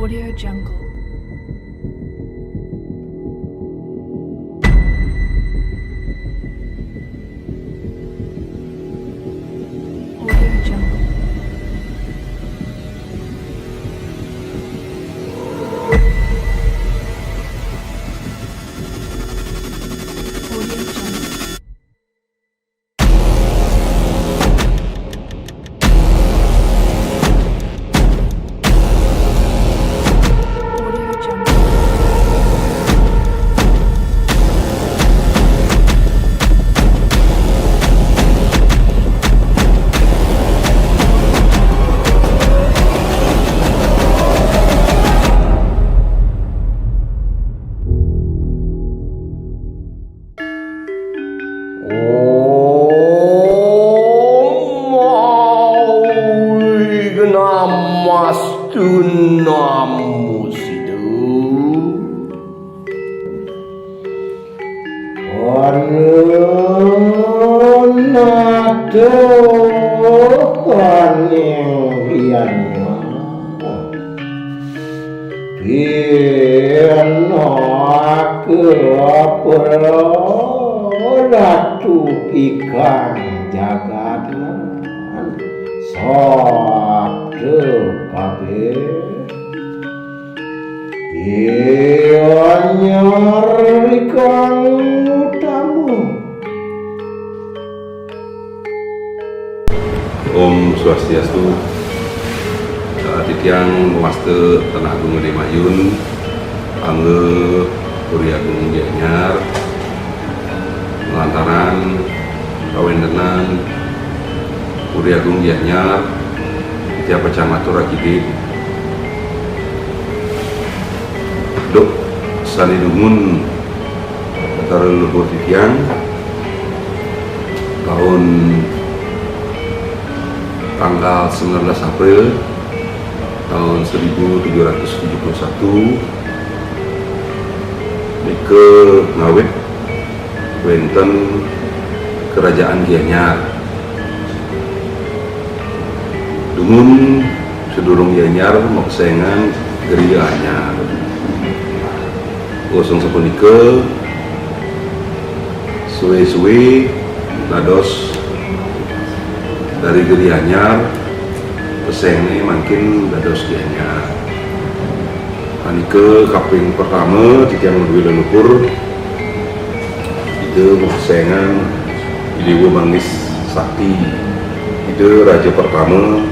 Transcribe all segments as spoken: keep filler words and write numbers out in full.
Audio Jungle. Audio Jungle. Audio Jungle. Audio Jungle. Om Awighnamastu Namo Sidhu. Ananata Haning Rianya. Pinaka Pralatu Ikang Jagadan Sabda Kabeh. Gianyar Ikang Utama. Om Swastiastu. Eh, titiang mawasta Tanah Agung Gede Mayun, angga Puri Agung Gianyar, lantaran kawentenan Puri Agung Gianyar, titiang pacang matur akidik. Duk sané dumun Batara leluhur titiang, taun tanggal sembilan belas April taun seribu tujuh ratus tujuh puluh satu, nika ngawit wénten Kerajaan Gianyar. Dumun sadurung Gianyar mapesengan Gria Anyar. Kosong sapunika, suwé-suwé dados dari Gria Anyar, pesengné mangkin dados Gianyar. Anika kaping pertama titiang madué leluhur, Ida mapesengan Idéwa Manggis Sakti, Ida Raja Pertama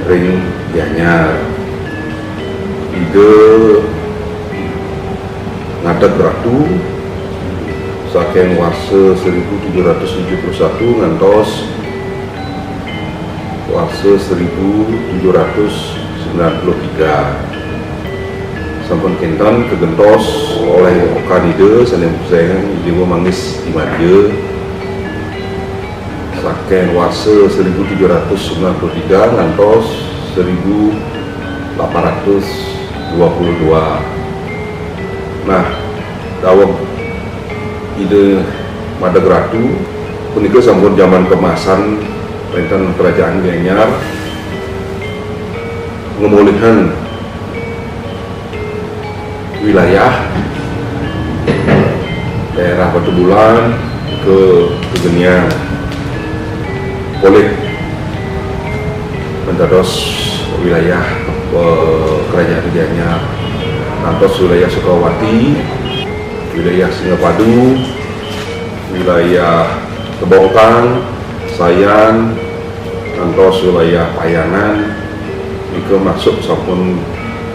ring Gianyar. Ida ngadeg ratu saking warsa seribu tujuh ratus tujuh puluh satu ngantos warsa seribu tujuh ratus sembilan puluh tiga. Sampun kénten kagentos olih okan Ida sané mapesengan Idéwa Manggis Dimadya saking warsa seribu tujuh ratus sembilan puluh tiga ngantos seribu delapan ratus dua puluh dua. Nah, daweg Ida madeg ratu, punika sampun jaman kemasan wénten Kerajaan Gianyar ngamolihang wilayah daerah Batubulan ke kageniang polih dados wilayah, eh, Kerajaan Gianyar, ngantos wilayah Sukawati, wilayah Singapadu, wilayah Kebongkang, Sayan, ngantos wilayah Payangan, nika masuk sampun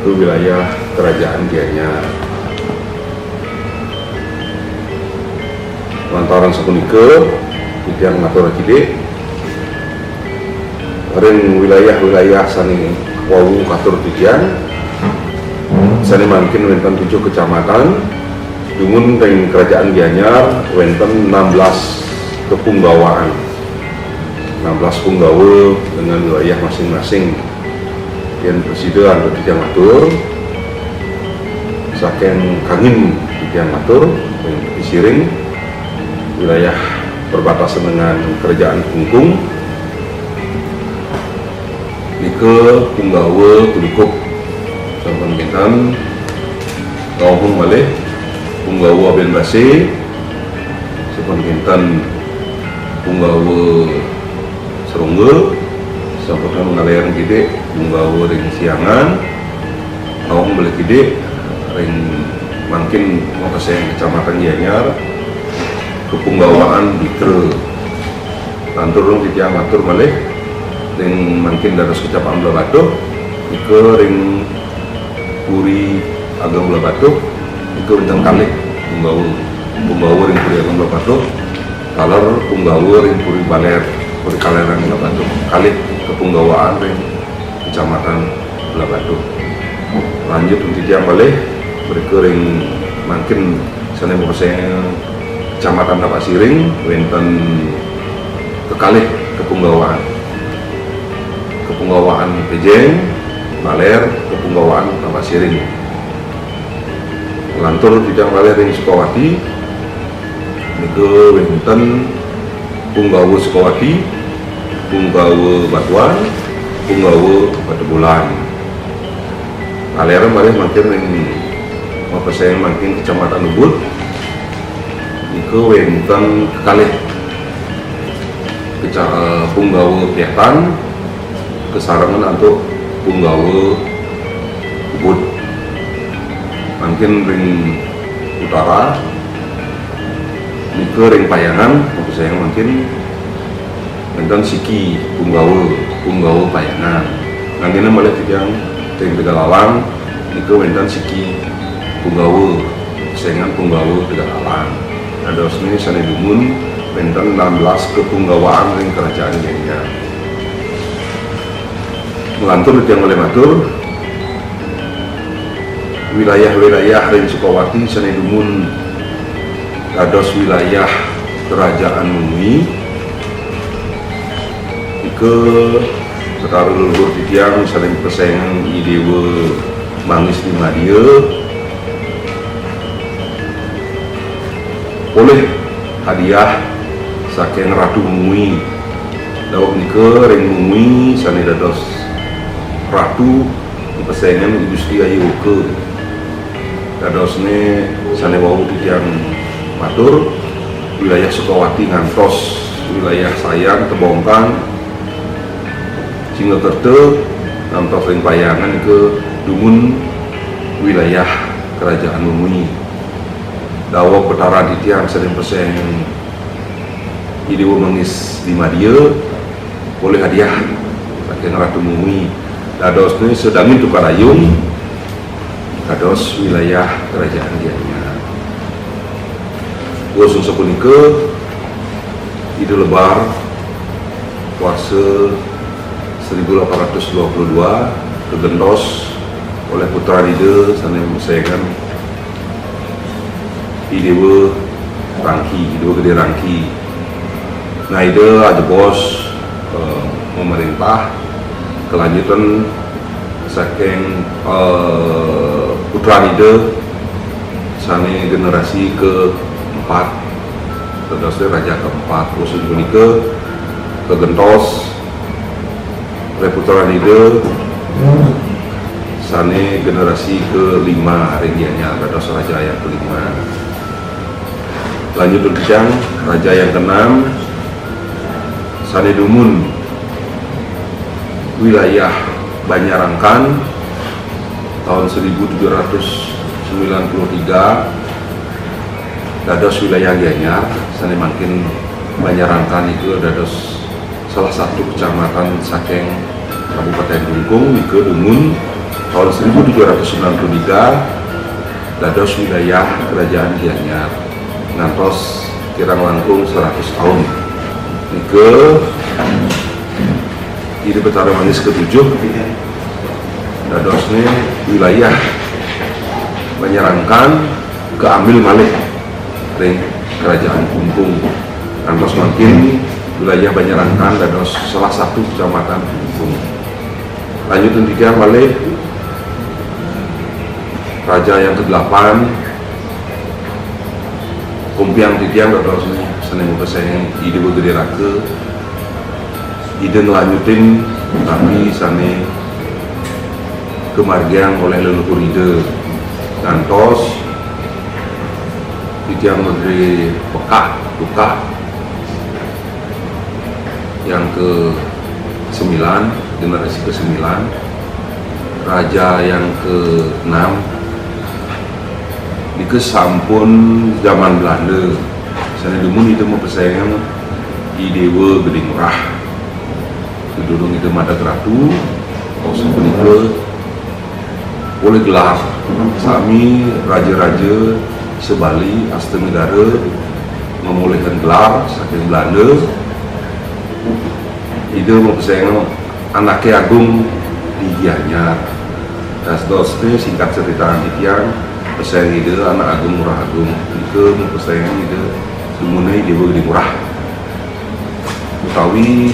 ke wilayah Kerajaan Gianyar. Lantaran sapunika, titiang matur akidik ring wilayah-wilayah sané wau katur titiang, sané mangkin wénten tujuh kecamatan, dumun ring Kerajaan Gianyar wénten enam belas kepunggawaan, enam belas punggawa dengan wilayah masing-masing. Yén prasida antuk titiang matur, saking Kangin titiang matur, ring Pisiring, wilayah perbatasan dengan Kerajaan Klungkung, nika punggawa Klungkung. Sampun Dan ngauhun malih punggawa Abenbase, sampun kinten punggawa Serongga, sampun ngaler kidik punggawa ring Siangan, ngauhun malih kidik ring mangkin mapeseng Kecamatan Gianyar, kapunggawaan Bikra. Lantur ring titiang matur malih ring mangkin dados Kecamatan Blahbatuh, nika ring Puri Ageng Blahbatuh, nika wénten kalih punggawa. Punggawa ring Puri Ageng Blahbatuh, taler punggawa ring Puri Baler, Puri Kaleran Blahbatuh. Kalih kapunggawaan ring Kecamatan Blahbatuh. Lanjut ring titiang malih, mrika ring mangkin sané mapeseng Kecamatan Tampaksiring, wénten kekalih kapunggawaan. Kapunggawaan Pejeng, Baler, kapunggawaan Tampaksiring. Lantur titiang malih ring Sukawati, nika wénten punggawa Sukawati, punggawa Batuan, punggawa Batubulan. Taler malih mangkin ring mapeseng mangkin Kecamatan Ubud, nika wénten kekalih keca-, eh, punggawa Piatan, kasarengan antuk punggawa Ubud. Mangkin ring utara, nika ring Payangan, mapeseng mangkin wénten siki punggawa, punggawa Payangan. Nganggéna malih titiang ring Tegalalang, nika wénten siki punggawa, pesengan punggawa Tegalalang. Dadosné sané dumun wénten enam belas kapunggawaan ring Kerajaan Gianyar. Nglantur titiang malih matur, wilayah-wilayah ring Sukawati sané dumun dados wilayah Kerajaan Mungwi, nika Betara leluhur titiang sané pesengan I Déwa Mangis Dimadia, polih hadiah saking Ratu Mungwi. Daweg nika ring Mungwi sané dados ratu pesengan I Gusti Ayoka. Dadosné sané wau titiang matur, wilayah Sukawati ngantos wilayah Sayan, Tebongkang, Singgakerta, ngantos ring Payangan nika dumun wilayah Kerajaan Mungwi. Daweg Betara titiang sané pesengan I Déwa Mangis Dimadia, polih hadiah saking Ratu Mungwi. Dadosné sadangin Tukadayung, dados wilayah Kerajaan Gianyar. Wus sapunika, Ida Lebar, warsa seribu delapan ratus dua puluh dua, kagentos olih putran Ida sané mapesengan I Déwa Rangki, I Déwa Gedé Rangki. Nah, Ida ajebos, eh, mamarentah, kalanjutan saking, eh, putran Ida sané generasi keempat, dados raja keempat. Wus punika kagentos olih putran Ida sané generasi kelima ring Gianyar, dados raja yang kelima. Lanjut titiang, raja yang keenam, sané dumun wilayah Banjarangkan tahun seribu tujuh ratus sembilan puluh tiga, dados wilayah Gianyar, sané mangkin Banjarangkan itu dados salah satu kecamatan saking Kabupaten Klungkung, nika dumun tahun seribu tujuh ratus sembilan puluh tiga dados wilayah Kerajaan Gianyar ngantos kirang langkung seratus tahun. Nika Ida Betara Mangis ketujuh dadosné wilayah Banjarangkan kaambil malih ring Kerajaan Klungkung. Ngantos mangkin wilayah Banjarangkan dados salah satu kecamatan Klungkung. Lanjut titiang malih, raja yang kedelapan, kumpiang titiang dados sané mapeseng Ida Gedé Raka, Ida nglanjutin, tapi sané Kemargiang oleh leluhur Ida. Ngantos titiang madué pekak, tukak yang ke sembilan, generasi ke sembilan, raja yang ke enam, nika sampun zaman Belanda. Sané dumun Ida mapesengan I Déwa Gedé Ngurah. Sadurung Ida madeg ratu, sapunika polih gelar. Sami raja-raja sa-Bali, astanegara, ngamolihang gelar saking Belanda. Ida mapesengan Anaké Agung di Gianyar. Dados té singkat caritaang titiang, peseng Ida Anak Agung Ngurah Agung. Nika mapesengan Ida dumuné Déwa Gedé Ngurah. Utawi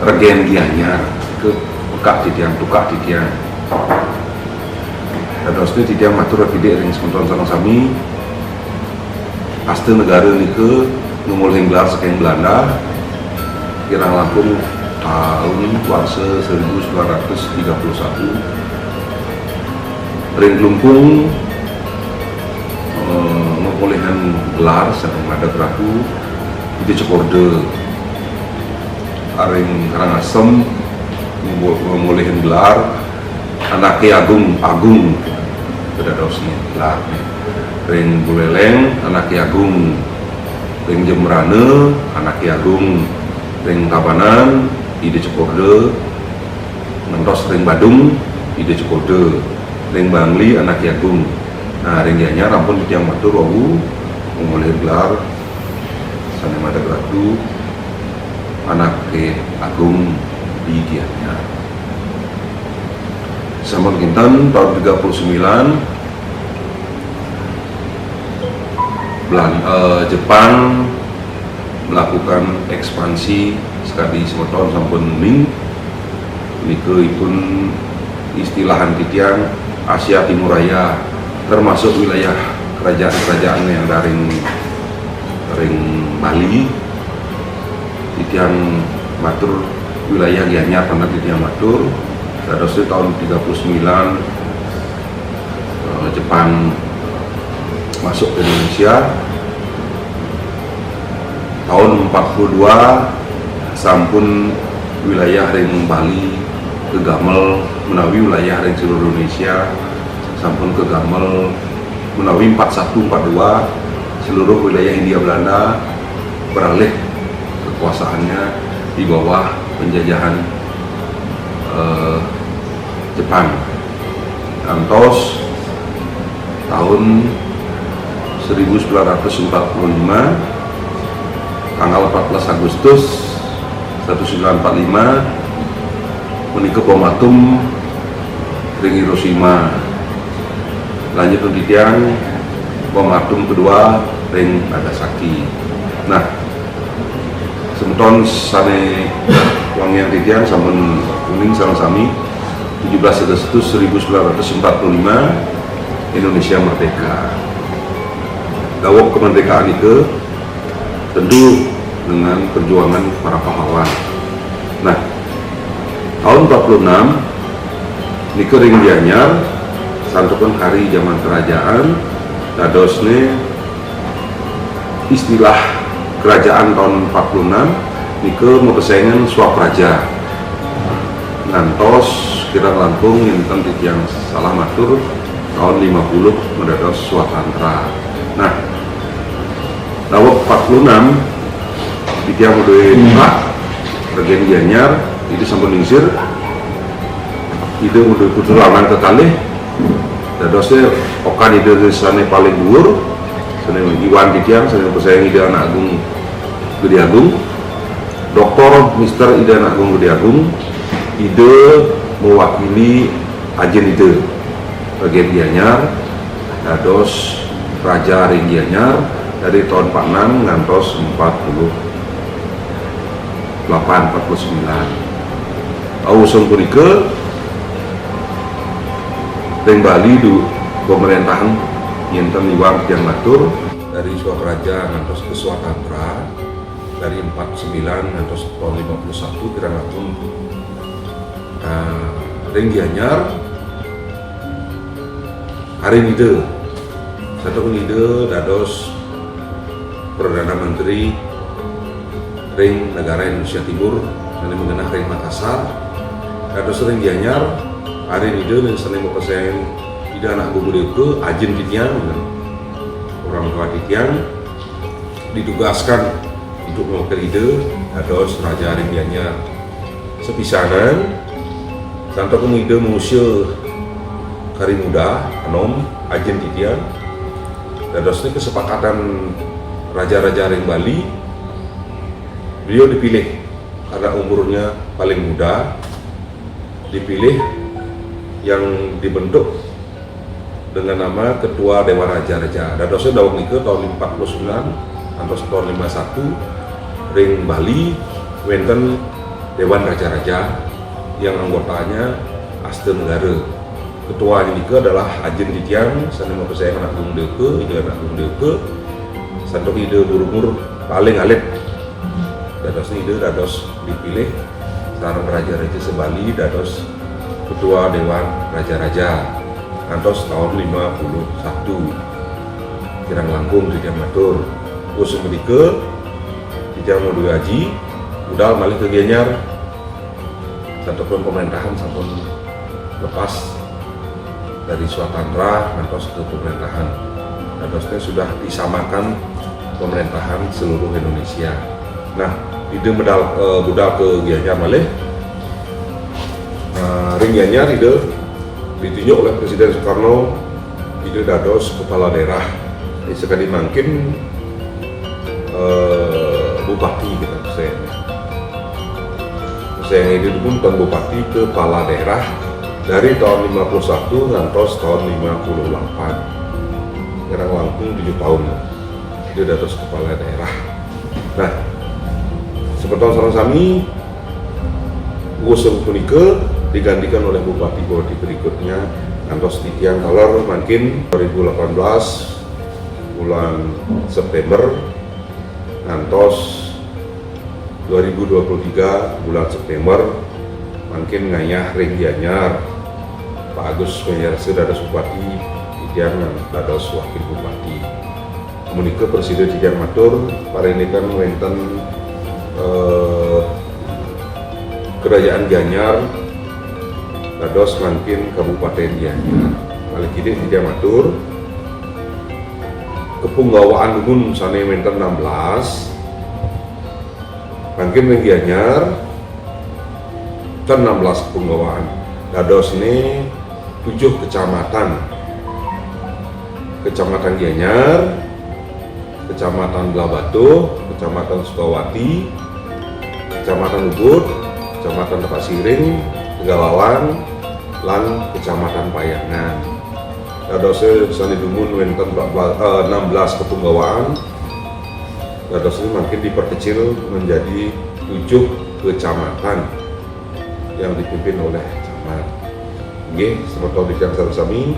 Regen Gianyar, nika pekak titiang, tukak titiang. Dados té titiang matur akidik ring semeton sareng sami, astanegara nika ngamolihang gelar saking Belanda, kirang langkung taun warsa seribu sembilan ratus tiga puluh satu. Ring Klungkung, eh, ngamolihang gelar saking madeg ratu, Ida Cokorda. Ring Karangasem, ngambo-, ngamolihang gelar Anaké Agung, Agung. Kadadosné gelarné. Ring Buleleng, Anaké Agung. Ring Jembrana, Anaké Agung. Ring Tabanan, Ida Cokorda. Ngantos ring Badung, Ida Cokorda. Ring Bangli, Anaké Agung. Nah, ring Gianyar ampun titiang matur wau, ngamolihang gelar sané madeg ratu, Anaké Agung di Gianyar. Sampun kinten taun tiga puluh sembilan, Belan-, eh, Jepang melakukan ekspansi, sakadi semeton sampun uning, nika ipun istilahan titiang Asia Timur Raya, termasuk wilayah kerajaan-kerajaan yang ada ring, ring Bali. Titiang matur wilayah Gianyar, pernah titiang matur. Dados itu tahun tiga puluh sembilan, eh, Jepang masuk ke Indonesia. Tahun empat puluh dua sampun wilayah ring Bali kegamel, menawi wilayah ring seluruh Indonesia sampun kegamel, menawi empat satu empat dua seluruh wilayah Hindia Belanda beralih kekuasaannya di bawah penjajahan, eh, Jepang. Ngantos tahun seribu sembilan ratus empat puluh lima, tanggal empat belas Agustus seribu sembilan ratus empat puluh lima, menika bom atom ring Hiroshima. Lanjut titiang, bom atom kedua ring Nagasaki. Nah, semeton sané wangiang titiang sampun uning sareng sami, tujuh belas Agustus seribu sembilan ratus empat puluh lima, Indonesia merdeka. Daweg kemerdekaan itu tentu dengan perjuangan para pahlawan. Nah, tahun empat puluh enam, nika ring Gianyar, santukan kari jaman kerajaan, dadosné istilah kerajaan tahun empat puluh enam nika mapesengan swapraja. Ngantos kirang langkung, yén ten titiang salah matur, tahun lima puluh madados swatantra. Nah, daweg empat puluh enam, titiang madué tukak, Regen Gianyar, Ida sampun lingsir, Ida madué putra lanang kekalih, dadosné okan Ida sané paling dhuwur, sané iwang titiang, sané mapesengan Ida Anak Agung Gedé Agung, Doktor Mister Ida Anak Agung Gedé Agung, Ida mewakili ajin Ida, Regen Gianyar, dados Raja ring Gianyar, dari tahun empat enam ngantos empat puluh delapan, empat puluh sembilan. Awusan punika, ring Bali du pemerintahan, yén ten iwang titiang matur, dari swapraja ngantos ke swatantra, dari empat sembilan ngantos tahun lima puluh satu kirang langkung. Nah, ring Gianyar, Ari nida, santukan ida dados Perdana Menteri ring Negara Indonesia Timur, sane magenah ring Makassar, dados ring Gianyar, ari nida sane mapasang Ida Anak Agung Dewaka, ajin titiang, orang tua titiang, ditugaskan untuk mewakili ida dados raja ring Gianyar. Sapisanan, santukan ida mausia kari muda, anom, ajin titiang, dadosne kesepakatan raja-raja ring Bali, beliau dipilih karena umurnya paling muda, dipilih yang dibentuk dengan nama Ketua Dewan Raja-Raja. Dadosnya daweg nika tahun empat puluh sembilan ngantos tahun lima satu, ring Bali wenten Dewan Raja-Raja yang anggotanya Asta Negara. Ketua nika adalah ajin titiang sane mapasang Anak Agung Dewaka, Ida Anak Agung Dewaka, santukan ida berumur paling alit. Dadosnya ida dados dipilih sareng raja-raja se-Bali dados Ketua Dewan Raja-Raja ngantos tahun lima puluh satu. Kirang langkung titiang matur. Wus menika, titiang madué aji, budal malih ka Gianyar. Santukan pemerintahan sampun lepas dari Swatantra ngantos ke pemerintahan. Dadosnya sudah disamakan pemerintahan seluruh Indonesia. Nah, ida medal, eh, budal ka Gianyar malih. Nah, ring Gianyar ida ditunjuk oleh Presiden Soekarno, ida dados kepala daerah. Jadi, sekadi mangkin, eh, bupati kita, saya. Saya ini pun tuan bupati kepala daerah dari tahun lima puluh satu ngantos tahun lima puluh delapan. Kirang langkung tujuh tahun. Ida dados kepala daerah. Nah, semeton sareng sami, wus punika digantikan oleh bupati-bupati berikutnya ngantos titiang taler mangkin dua ribu delapan belas bulan September ngantos dua ribu dua puluh tiga bulan September mangkin ngayah ring Gianyar. Pak Agus Menyarsa dados bupati, titiang dados wakil bupati. Amunika prasida titiang matur, parindikan wenten, eh, Kerajaan Gianyar dados mangkin Kabupaten Gianyar. Malih kidik titiang matur, kapunggawaan dumun sane wenten enam belas, mangkin ring Gianyar, ten enam belas kapunggawaan. Dadosne tujuh kecamatan. Kecamatan Gianyar, Kecamatan Blahbatuh, Kecamatan Sukawati, Kecamatan Ubud, Kecamatan Tapak Siring, Tegallalang, lan Kecamatan Payangan. Dadosnya sane dumun wenten empat belas, eh, enam belas kapunggawaan. Dadosnya mangkin diperkecil menjadi tujuh kecamatan yang dipimpin oleh camat. Nggih, semeton titiang sareng sami,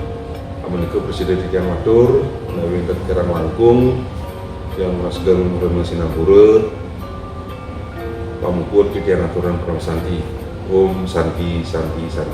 amunika prasida titiang matur, menawi wenten kirang langkung, titiang nunas geng rena sinampura, pamuput titiang aturang paramasanti. Om Santi, Santi, Santi.